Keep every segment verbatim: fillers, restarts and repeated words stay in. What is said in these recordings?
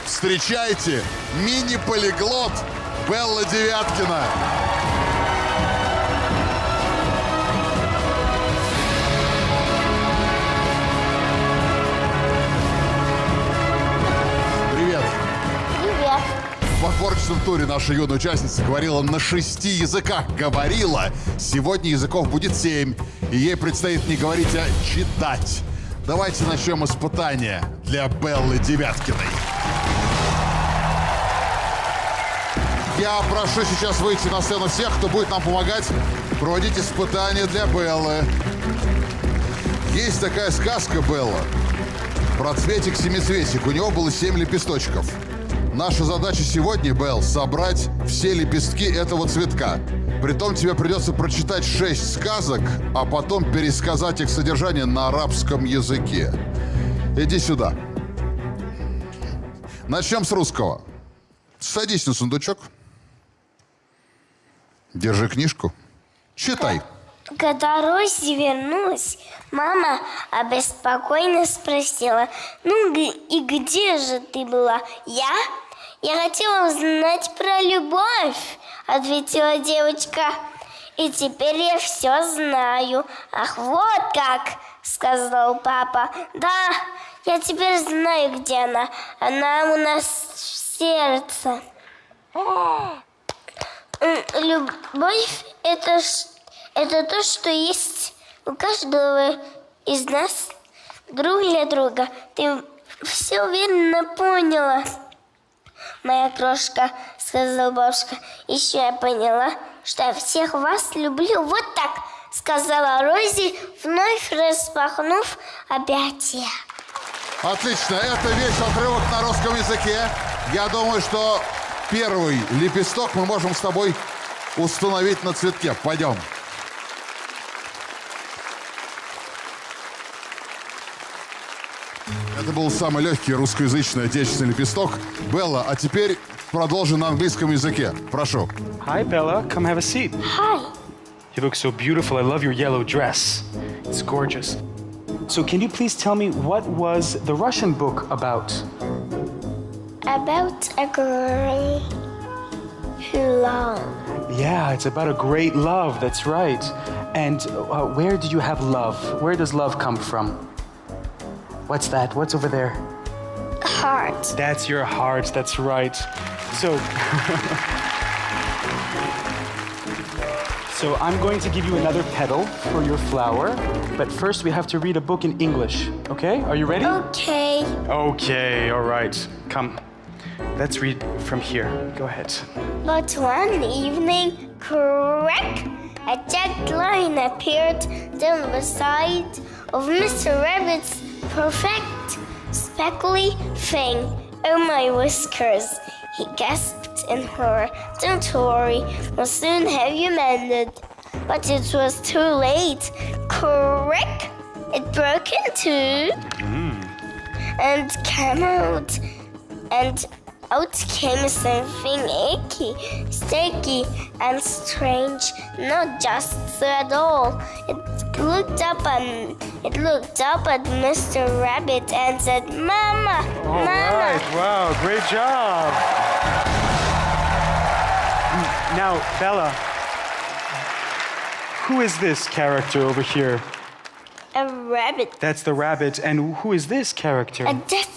Встречайте, мини-полиглот Белла Девяткина. Привет. Привет. В отборочном туре наша юная участница говорила на шести языках. Говорила. Сегодня языков будет семь. И ей предстоит не говорить, а читать. Давайте начнем испытание для Беллы Девяткиной. Я прошу сейчас выйти на сцену всех, кто будет нам помогать проводить испытание для Беллы. Есть такая сказка, Белла, про цветик-семицветик. У него было семь лепесточков. Наша задача сегодня, Белл, собрать все лепестки этого цветка. Притом тебе придется прочитать шесть сказок, а потом пересказать их содержание на арабском языке. Иди сюда. Начнем с русского. Садись на сундучок. Держи книжку. Читай. Когда Рози вернулась, мама обеспокоенно спросила: «Ну г- и где же ты была?» «Я? Я хотела узнать про любовь», — ответила девочка. «И теперь я все знаю». «Ах, вот как!» — сказал папа. «Да, я теперь знаю, где она. Она у нас в сердце». М, любовь — это, ш- это то, что есть у каждого из нас друг для друга. Ты все верно поняла, моя крошка, — сказала бабушка. — Еще я поняла, что я всех вас люблю. Вот так», — сказала Рози, вновь распахнув объятия. Отлично, это весь отрывок на русском языке. Я думаю, что первый лепесток мы можем с тобой установить на цветке. Пойдем. Это был самый легкий русскоязычный отечественный лепесток. Белла, а теперь продолжи на английском языке. Прошу. Hi, Bella. Come have a seat. Hi. You look so beautiful. I love your yellow dress. It's gorgeous. So, can you please tell me, what was the Russian book about? About a girl who loved. Yeah, it's about a great love. That's right. And uh, where do you have love? Where does love come from? What's that? What's over there? Heart. That's your heart. That's right. So, so I'm going to give you another petal for your flower, but first we have to read a book in English. Okay? Are you ready? Okay. Okay. All right. Come. Let's read from here. Go ahead. But one evening, crack! A jagged line appeared down the side of Mister Rabbit's perfect speckly thing. "Oh, my whiskers!" he gasped in horror. "Don't worry, we'll soon have you mended." But it was too late. Crack! It broke in two and came out, and out came something icky, sticky, and strange. Not just so at all. It looked up and it looked up at Mister Rabbit and said, "Mama, All Mama." Right. Wow, great job. Now, Bella, who is this character over here? A rabbit. That's the rabbit. And who is this character? A duck.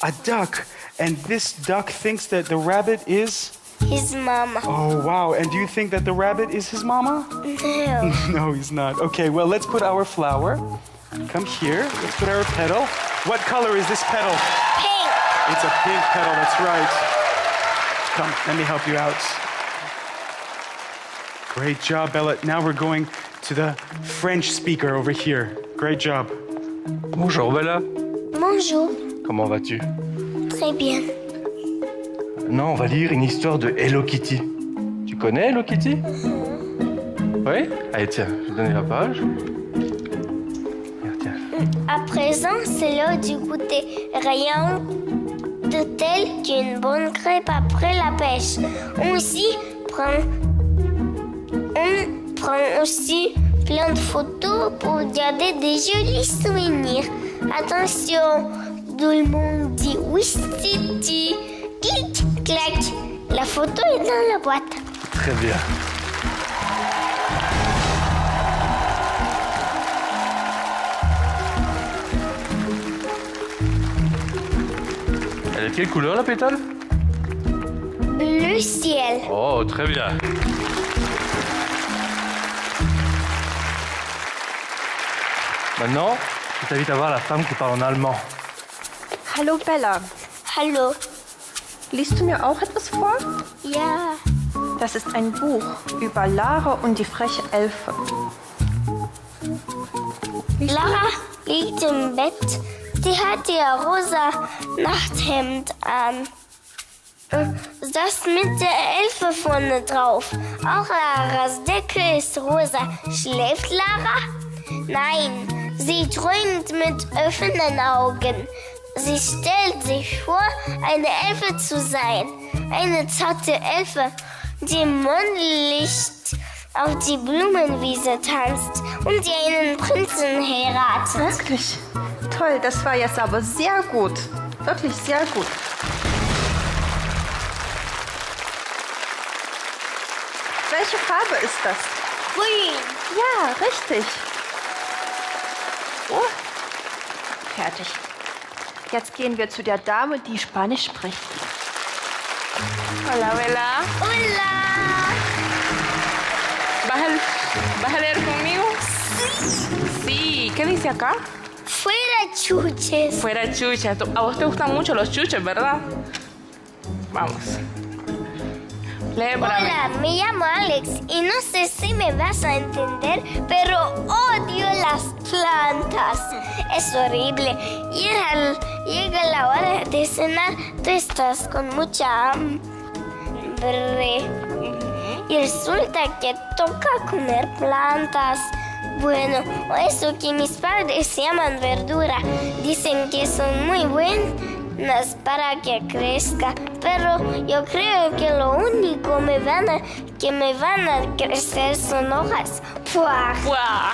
A duck. And this duck thinks that the rabbit is? His mama. Oh, wow. And do you think that the rabbit is his mama? No. No, he's not. Okay, well, let's put our flower. Come here. Let's put our petal. What color is this petal? Pink. It's a pink petal, that's right. Come, let me help you out. Great job, Bella. Now we're going to the French speaker over here. Great job. Bonjour, Bella. Bonjour. Comment vas-tu? Très bien. Non, on va lire une histoire de Hello Kitty. Tu connais Hello Kitty? Oui? Allez, tiens, je vais donner la page. Regarde, tiens. À présent, c'est l'heure du goûter. Rien de tel qu'une bonne crêpe après la pêche. On s'y prend, on prend aussi plein de photos pour garder des jolis souvenirs. Attention, tout le monde dit oui, Titi. Photo est dans la boîte. Très bien. Elle est de quelle couleur, la pétale ? Bleu ciel. Oh, très bien. Maintenant, je t'invite à voir la femme qui parle en allemand. Hallo Bella. Hallo. Liest du mir auch etwas vor? Ja. Das ist ein Buch über Lara und die freche Elfe. Lara liegt im Bett. Sie hat ihr rosa Nachthemd an. Das mit der Elfe vorne drauf. Auch Laras Decke ist rosa. Schläft Lara? Nein, sie träumt mit offenen Augen. Sie stellt sich vor, eine Elfe zu sein. Eine zarte Elfe, die im Mondlicht auf die Blumenwiese tanzt und die einen Prinzen heiratet. Wirklich? Toll, das war jetzt aber sehr gut. Wirklich sehr gut. Welche Farbe ist das? Grün. Ja, richtig. Oh, fertig. Jetzt gehen wir zu der Dame, die Spanisch spricht. Hola, Bella. Hola. ¿Vas a, vas a leer conmigo? Sí. Sí. ¿Qué dice acá? Fuera chuches. Fuera chuches. Tú, a vos te gustan mucho los chuches, ¿verdad? Vamos. Lee para mí. Hola, me llamo Alex y no sé si me vas a entender, pero odio las plantas. Es horrible. Llega, llega la hora de cenar, tú estás con mucha hambre. Y resulta que toca comer plantas. Bueno, eso que mis padres llaman verdura. Dicen que son muy buenas para que crezca, pero yo creo que lo único me van a, que me van a crecer son hojas. ¡Puah! ¡Puah!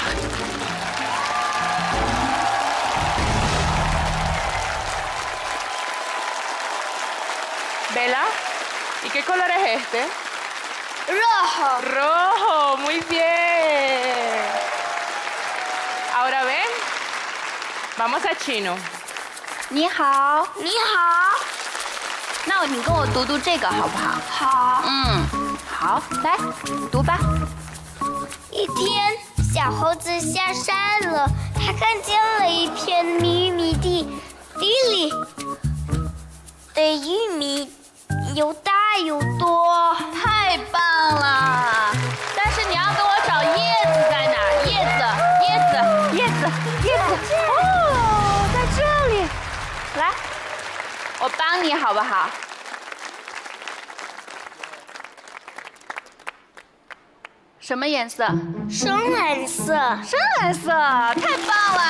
Bella, ¿y qué color es este? Rojo. Rojo, muy bien. Ahora ven, vamos a chino. Ni hao. Ni hao. 那你跟我读读这个好不好？好。嗯，好，来，读吧。一天，小猴子下山了，他看见了一片玉米地，地里的玉米有大有多。太棒了！但是你要给我找叶子在哪儿？叶子，叶子，叶子，叶子。哦，在这里。来，我帮你好不好？ 什么颜色？深蓝色。深蓝色，太棒了！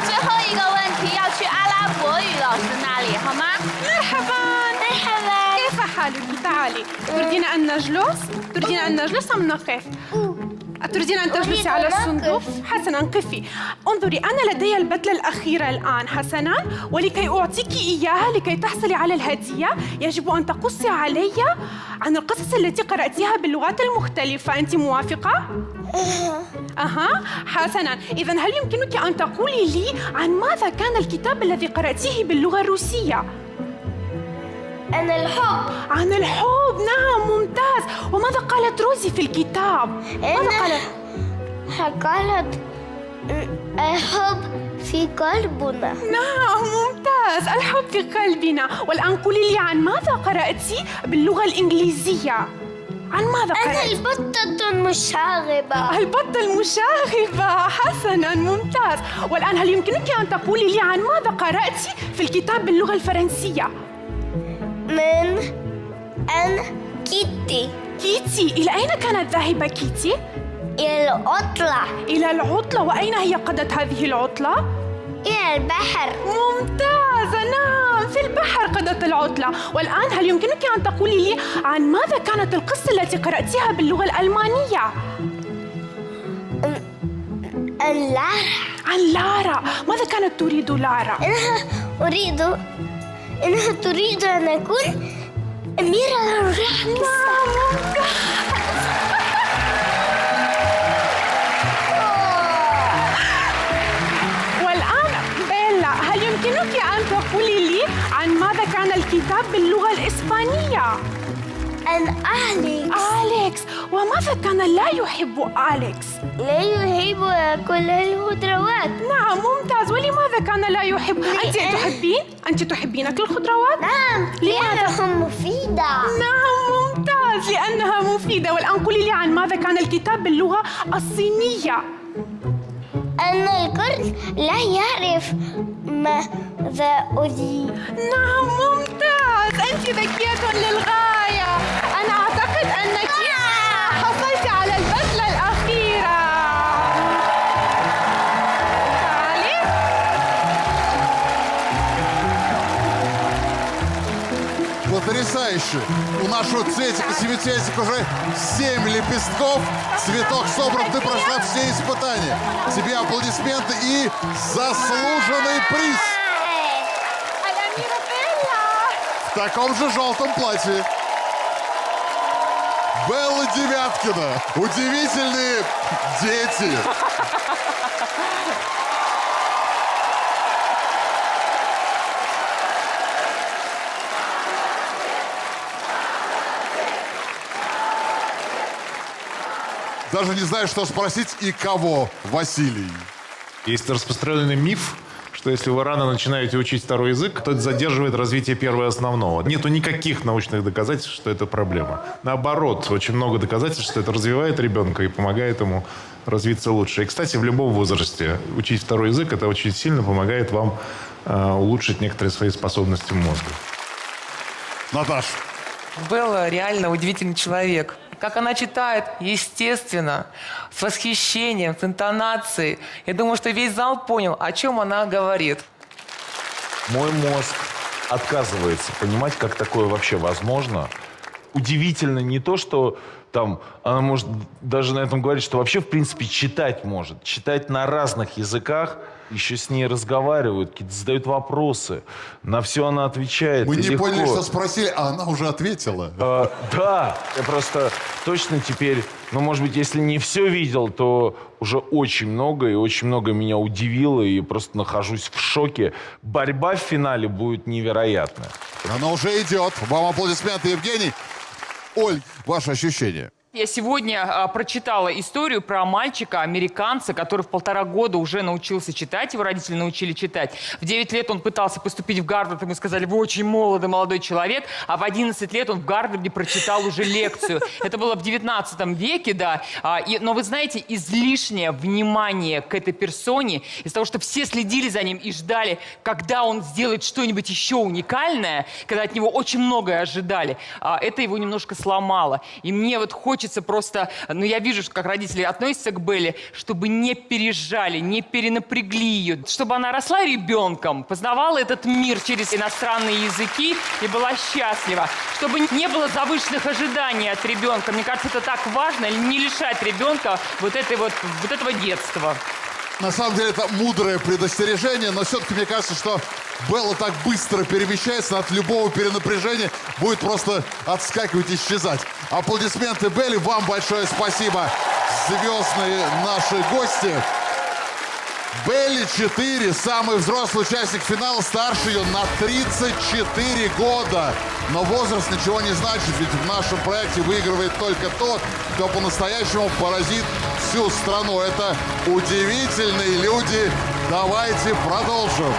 最后一个问题要去阿拉伯语老师那里，好吗？مرحبا. مرحبا. كيف حالك؟ تعالي. تريدين أن نجلس؟ تريدين أن نجلس أم نقف؟ تريدين أن تجلسي على الصندوق؟ حسنا، قفي. انظري، أنا لدي البتلة الأخيرة الآن، حسنا، ولكي أعطيك إياها، لكي تحصلي على الهدية، يجب أن تقصي علي عن القصص التي قرأتيها باللغات المختلفة. أنت موافقة؟ أها، حسنا. إذن هل يمكنك أن تقولي لي عن ماذا كان الكتاب الذي قرأتيه باللغة الروسية؟ عن الحب. عن الحب، نعم، ممتاز. وماذا قالت روزي في الكتاب؟ ماذا قالت؟ قالت: الحب في قلبنا. نعم، ممتاز، الحب في قلبنا. والآن قولي لي، عن ماذا قرأتي باللغة الإنجليزية؟ عن ماذا قرأتي؟ البطة المشاغبة. البطة المشاغبة، حسنا، ممتاز. والآن هل يمكنك أن تقولي لي عن ماذا قرأتي في الكتاب باللغة الفرنسية؟ من أن كيتي. كيتي، إلى أين كانت ذاهبة كيتي؟ إلى العطلة. إلى العطلة، وأين هي قضت هذه العطلة؟ إلى البحر. ممتازة، نعم، في البحر قضت العطلة. والآن هل يمكنك أن تقولي لي عن ماذا كانت القصة التي قرأتيها باللغة الألمانية؟ عن لارا. عن لارا. ماذا كانت تريد لارا؟ إنها أريد، إنها تريد أن أكون أميرة راح قصة. والآن بيلا، هل يمكنك أن تقولي لي عن ماذا كان الكتاب باللغة الإسبانية؟ عن أليكس. أليكس، وماذا كان لا يحب أليكس؟ لا يحب يأكل الخضروات. نعم، ممتاز. ولماذا كان لا يحب؟ أنت لأن تحبين؟ أنت تحبين أكل الخضروات؟ نعم، لماذا؟ لأنها مفيدة. نعم، ممتاز، لأنها مفيدة. والآن قولي لي عن ماذا كان الكتاب باللغة الصينية. أن الكرد لا يعرف ماذا أريد. نعم، ممتاز، أنت ذكية للغاية. أنا أعتقد أنك حصلت على البدلة الأخيرة. تعالي. Потрясающе! У нашего цветика, семицветика уже семь лепестков. Цветок собран, ты прошла все испытания. Тебе аплодисменты и заслуженный приз. الأميرة بيلا. В таком же желтом платье. Белла Девяткина. Удивительные дети. Даже не знаю, что спросить и кого, Василий. Есть распространенный миф, что если вы рано начинаете учить второй язык, то это задерживает развитие первого основного. Нету никаких научных доказательств, что это проблема. Наоборот, очень много доказательств, что это развивает ребенка и помогает ему развиться лучше. И, кстати, в любом возрасте учить второй язык, это очень сильно помогает вам э, улучшить некоторые свои способности мозга. Наташ. Белла реально удивительный человек. Как она читает, естественно, с восхищением, с интонацией. Я думаю, что весь зал понял, о чем она говорит. Мой мозг отказывается понимать, как такое вообще возможно. Удивительно не то, что там она может даже на этом говорить, что вообще, в принципе, читать может. Читать на разных языках, еще с ней разговаривают, какие-то задают вопросы. На все она отвечает. Мы и не легко. Поняли, что спросили, а она уже ответила. А, да, я просто точно теперь, ну, может быть, если не все видел, то уже очень много, и очень много меня удивило, и просто нахожусь в шоке. Борьба в финале будет невероятная. Она уже идет. Вам аплодисменты, Евгений. Оль, ваши ощущения? Я сегодня а, прочитала историю про мальчика, американца, который в полтора года уже научился читать, его родители научили читать. В девять лет он пытался поступить в Гарвард, ему сказали: «Вы очень молодый молодой человек», а в одиннадцать лет он в Гарварде прочитал уже лекцию. Это было в девятнадцатом веке, да. А, и, но вы знаете, излишнее внимание к этой персоне, из-за того, что все следили за ним и ждали, когда он сделает что-нибудь еще уникальное, когда от него очень многое ожидали, а, это его немножко сломало. И мне вот хочется просто, ну, я вижу, как родители относятся к Белле, чтобы не пережали, не перенапрягли ее, чтобы она росла ребенком, познавала этот мир через иностранные языки и была счастлива, чтобы не было завышенных ожиданий от ребенка. Мне кажется, это так важно, не лишать ребенка вот, этой вот, вот этого детства. На самом деле это мудрое предостережение, но все-таки мне кажется, что Белла так быстро перемещается, от любого перенапряжения будет просто отскакивать, исчезать. Аплодисменты Белле, вам большое спасибо, звездные наши гости. Белли четыре, самый взрослый участник финала, старше ее на тридцать четыре года. Но возраст ничего не значит, ведь в нашем проекте выигрывает только тот, кто по-настоящему поразит всю страну. Это удивительные люди. Давайте продолжим.